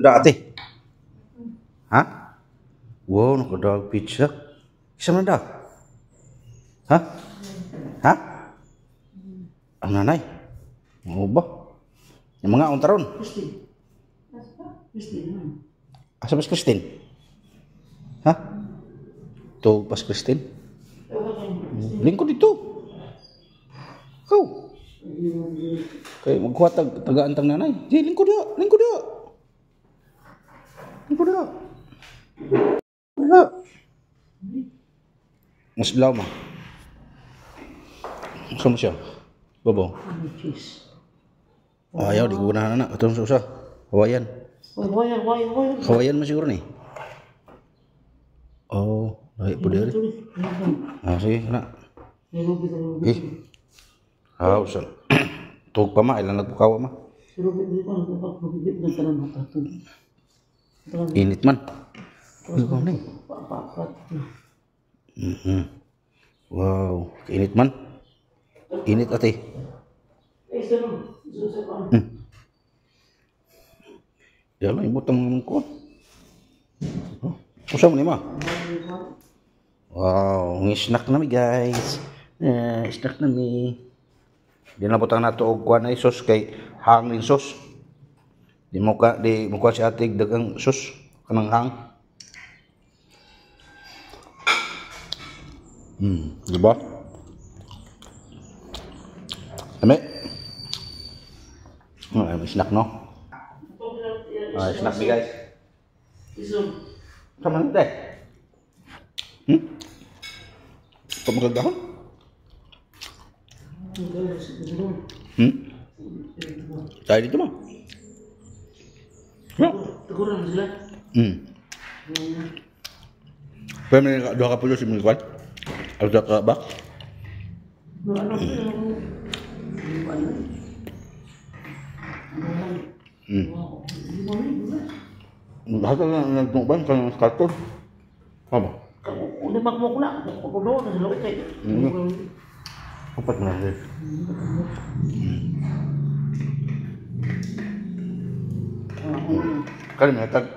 Da ate. Ha? Wow, nakadag pizza. Isa man da. Ha? Ha? Ang nanay. Oo ba? Yung mga untaron. Christine. Christine. Asa ba si Christine? Ha? Tuog pas Christine? Lingkod dito. Ikaw. Kay magkuha tagaan tang nanay. Di, lingkod da. Lingkod da. Lingkod da. Wala. Mas law ma. Saan mo siya? Bobo. Cheese. Ayaw, di ko ganahan na. Ito sa usa. Hawaiian. Why, why, why? Hawaiian mo siguro ni. Oh, lahi po diri. Ah, sige, na. Eh. Ah, usan. Tug pa ma, ilan nagpukawa ma. Init man. Ikaw ni. Wow, init man. Init ate. Diyan lang, ibutang naman ko. Oh, usa mo ni ma. Wow, ng snack nami guys. Eh, snack nami. Di na butang nato og kuan ay sauce kay hangin sauce. Di mo ka di mo kuha si ate dagang sauce kanang hang. Di ba? Ame. Oh, ay, may snack no. Ah, snack ni guys. Sama na Pamagagahon? Tayo dito mo. Sila. Pero may duha ka pulo si Miguel. Duha ka ba? Lahat na nagtungban ka ng karton. Apa? Hindi magmukla. Kulo na sila kay. Apat na rin. Kali may tag.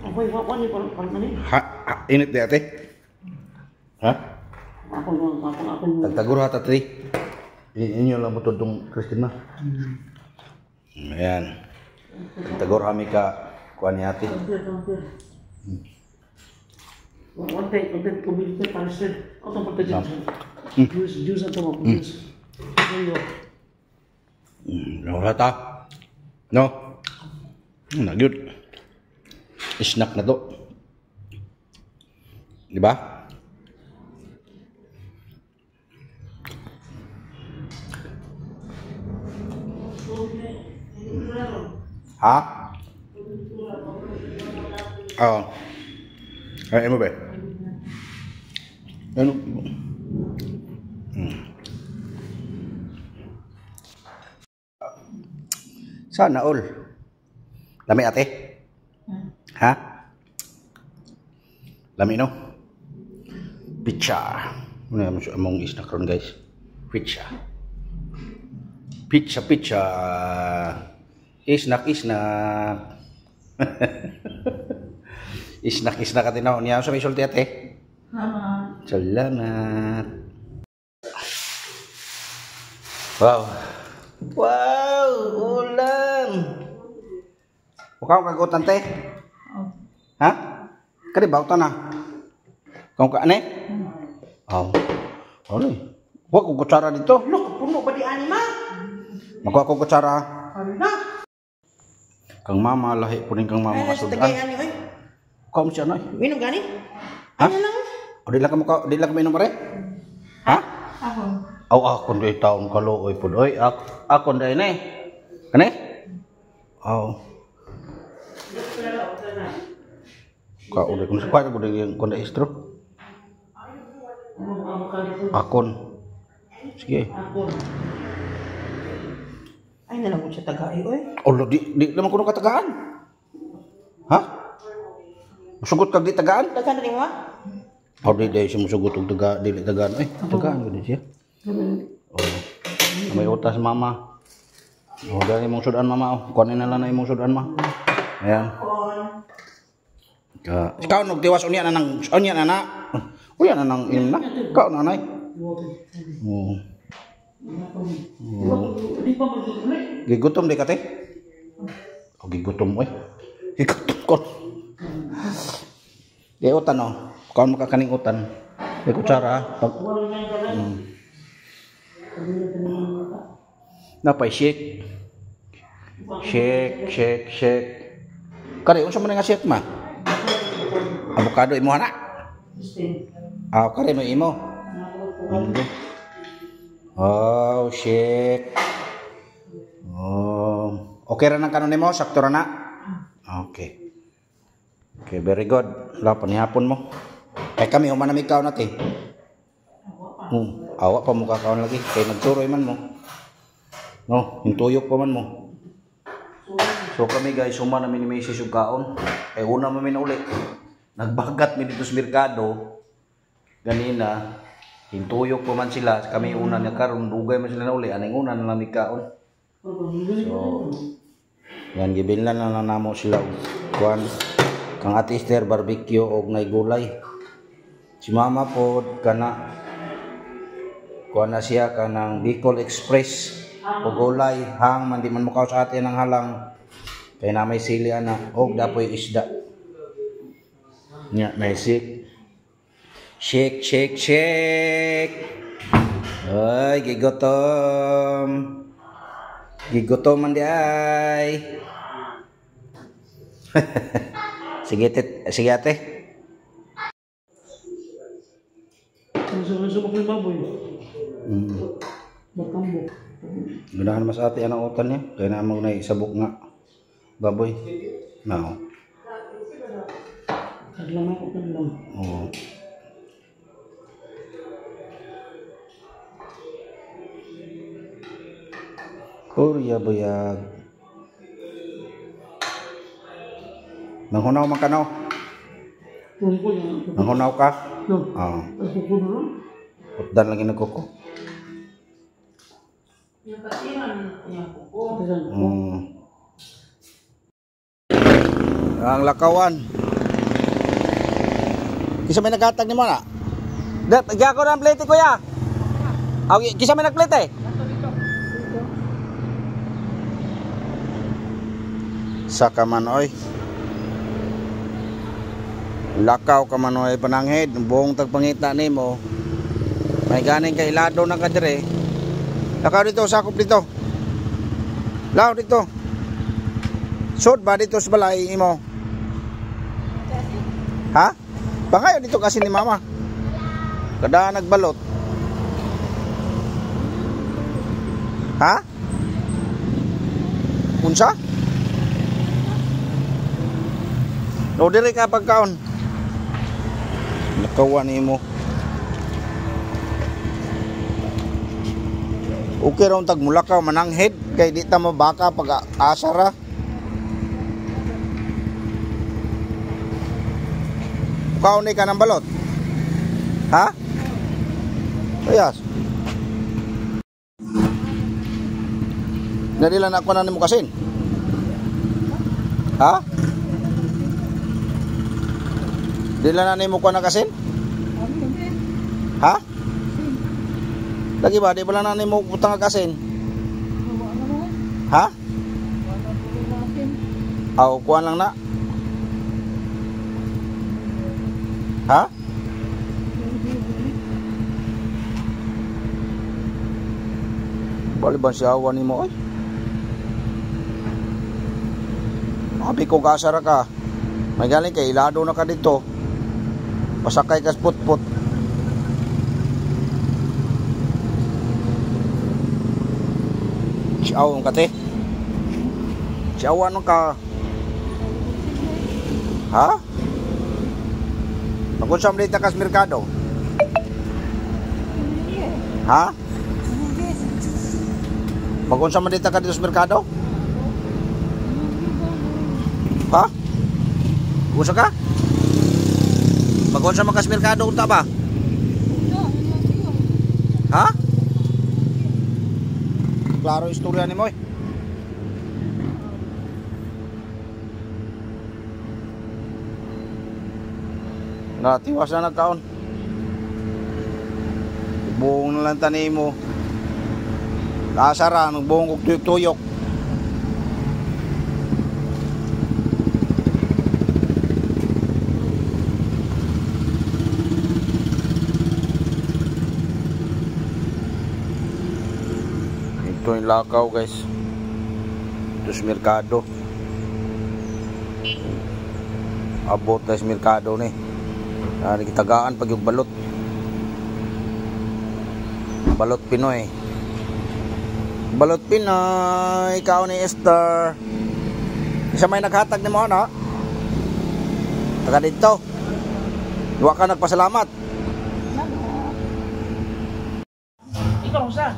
Ako yung ni parang ano. Ha, init di ate? Ha? Ako ako. Tagtaguro ha tate. Inyo lang mo itong Christine ma. Ayan. Tagtaguro kami ka kuha ni ate. Juice ato juice. Wala ta. No. Nagyud. Snack na to. Di ba? Ha? Oo. Ay, mo ba? Ano? Sana all. Lami ate? Ha? Lami no? Pizza. Ano yung among snack ron guys? Pizza. Pizza, pizza. Snack, snack. Snack, snack ate na. Niya sa may sulti ate. Salamat. Salamat. Wow. Wow, ulam. Mukha akong kagutan te. Oh. Ha? Kani ba na? Kung ka ane? Oh. Ano? Wa ko kutsara dito. Look, puno ba di ani ma? Makuha ko kutsara. Ano? Kang mama lahi po ning kang mama kasudan. Tagay ani oy. Kom siya noy. Minom gani? Ha? Ano lang? O di lang ka maka, di lang ka minom pare? Ha? Ako. Aw ako di taon kaluoy pud oy. Ako dai ne. Kani? Aw. Ka uli kun sa ko di kun da istro. Akon. Sige. Ay nalang ko siya tagay oy. Olo di naman kuno katagaan. Ha? Musugot kag di tagaan? Tagaan na nimo? O di siya musugot og taga dili tagaan oy. Tagaan gud siya. Oh. May utas mama. Oh, dali mong sudan mama oh. Kunin na lang na imong sudan ma. Ayan. Ka. Ikaw nog tiwas unya na nang unya na na. Unya na nang in na. Ikaw na nay. Oh. Gigutom di ka te? Oh, gigutom oy. Gigutom ko. Di utan oh. Kaon makakaning utan. Di kutsara pag Napay shake. Shake, shake, shake. Kare unsa man nga shake ma? Avocado imo na. Ah, kare may imo. Oh, shake. Oh, okay ra nang kanon nimo, sakto ra na. Okay. Okay, very good. La panihapon mo. Kay kami human na mi kaon nati. Awa pa mo kakaon lagi kay nagturoy man mo. No, yung tuyok pa man mo. So kami guys, human na mi ni Mrs. og kaon. Kay una man mi na uli. Nagbagat mi dito sa merkado ganina. Hintuyok pa man sila. Kami una na karon dugay man sila na uli. Aning una na lang mi kaon. So yan gibilnan na lang namo sila og kuan kang Ate Esther barbecue og nay gulay. Si Mama pod kana kuan na siya kanang Bicol Express og gulay hang man di man mukaw sa ate ng halang kay na may sili ana og dapoy isda. Nya may sik. Shake, shake, shake. Ay, gigotom. Gigotom man di ay. Sige, sige ate. Gunahan mas ate anang utan niya. Kaya na mo na isabok nga baboy. Now. Oo. Purya buyag. Nanghunaw man ka no? Nanghunaw ka? Oo. Utdan lagi nagkuko. Ang lakawan. Kisa may naghatag ni mo na? Giya ko na ang plate kuya. Kisa may nagplate. Saka man oy. Lakaw ka man oy pananghid, buong tagpangita nimo. May ganing kay ilado na ka dire. Lakaw dito, sakop dito. Lakaw dito. Sod ba dito sa balay imo? Ha? Pangayo dito kasi ni mama. Kada nagbalot. Ha? Unsa? No diri ka pagkaon. Nakawa nimo. Okay ra tag mulakaw mananghid kay di ta mabaka pag asa ra. Kaon ni ka ng balot? Ha? Ayas. Nadila na ako na nimo kasin. Ha? Dila na nimo ko na kasin? Ha? Lagi ba di pala na nimo butang kasin? Ha? Aw, kuan lang na. Ha? Bali ba siya awan nimo oy? Abi ko gasara ka. May galing kay ilado na ka dito. Pasakay ka sa putput. Siaw ka te. Siawan ka. Ha? Magkonsam dito ka sa merkado? Ha? Magkonsam dito ka dito sa merkado? Ha? Gusto ka? Magkonsam ka sa merkado unta ba? Ha? Klaro istorya nimo eh. Natiwas na nagkaon. Buong na lang tanim mo. Kasara, magbuong kog tuyok-tuyok. Ito yung lakaw, guys. Ito sa merkado. Abot na sa merkado ni. Nagitagaan pag yung balot. Balot Pinoy. Balot Pinoy, ikaw ni Esther. Isa may naghatag ni mo, no? Taga dito. Wa ka nagpasalamat. Ikaw sa.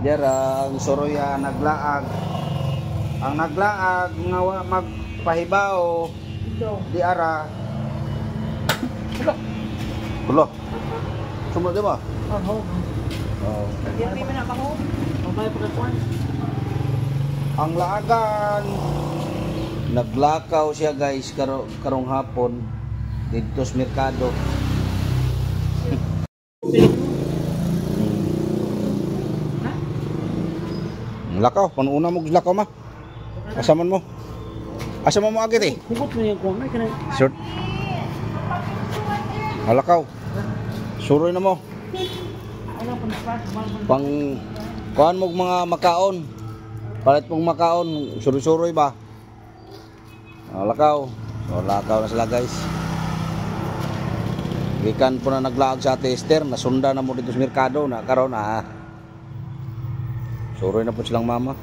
Dira ang Soroya naglaag. Ang naglaag nga wa magpahibaw di ara. Pulo. Pulo. Sumunod di ba? Oh. Oo. Di man ako. Pabay pagkakuan. Ang laagan. Naglakaw siya, guys, karong hapon didto sa merkado. Ha? Lakaw, panuna mo lakaw ma. Asa man mo? Asa man mo agit eh? Hugot mo yung kuwan ay kanang Short. Alakaw. Suroy na mo. Pang kuan mo mga makaon. Palit mong makaon, suroy-suroy ba? Alakaw. So lakaw na sila, guys. Gikan po na naglaag sa Ate Esther, nasunda na mo dito sa merkado na karon ah. Suroy na po silang mama.